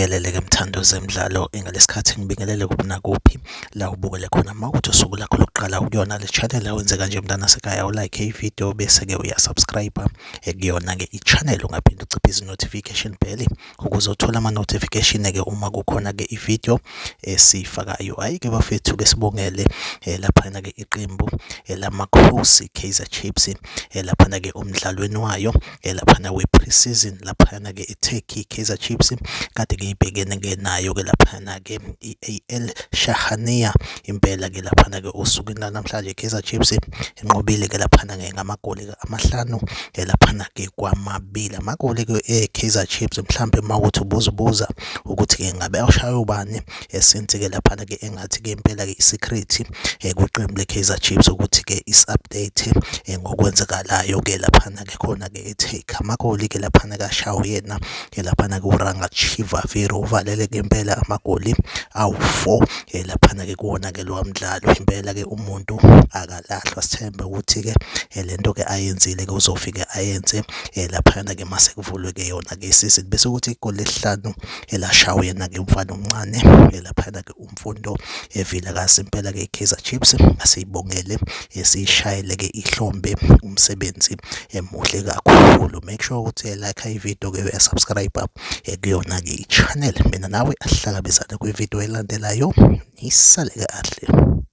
Ngibingelele-ke mthando zemidlalo ngalesikhathi ngibingelele kuphi nakuphi la ubukele khona mawukuthi usuku lakho lokuqala ukuyona le channel awenze kanje mntana sekhaya ulike ivideo bese-ke uyasubscribe kuyona-ke i-channel ungaphinde uciphe izi-notification bell ukuze uthole ama-notification-ke uma kukhona-ke ivideo esiyifakayo. Hhayi-ke bafethu-ke sibongele laphana-ke iqembu lamakhosi Kaizer Chiefs laphana-ke umdlalweni wayo laphana we-pre-season laphana-ke eTurkey Kaizer Chiefs kade-ke ibhekene-ke nayo-ke laphana-ke i-AL Shahania impela-ke laphana-ke osukwini lanamhlanje Kaizer Chiefs inqobile-ke laphana-ke ngamagoli amahlanu laphana-ke kwamabili amagoli-ke Kaizer Chiefs. Mhlambe mawukuthi ubuza ukuthi-ke ngabe awushaye ubani since-ke laphana-ke engathi-ke impela-ke i-secret kwiqembu le-Kaizer Chiefs ukuthi-ke is-update ngokwenzakalayo-ke laphana-ke khona-ke eTurkey amagoli-ke laphana-ke ashawe yena laphana-ke uRangachiva Vero uvalele-ke impela amagoli awu-4 laphana-ke kuwona-ke lowa mdlalo impela-ke umuntu akalahlwa sithembe ukuthi-ke lento-ke ayenzile-ke uzofike ayenze laphana-ke mase kuvulwe-ke yona-ke isizini bese kuthi igoli lesihlanu elashawa yena-ke umfana omncane laphana-ke umfundo Vilakazi impela-ke i-Kaizer Chiefs asiyibongele siyishayele-ke ihlombe umsebenzi emuhle kakhulu. Make sure ukuthi like ivideo-ke uyasubscribe kuyona-ke i-channel mina nawe asihlangabezane kwivideo elandelayo. Nisale kahle.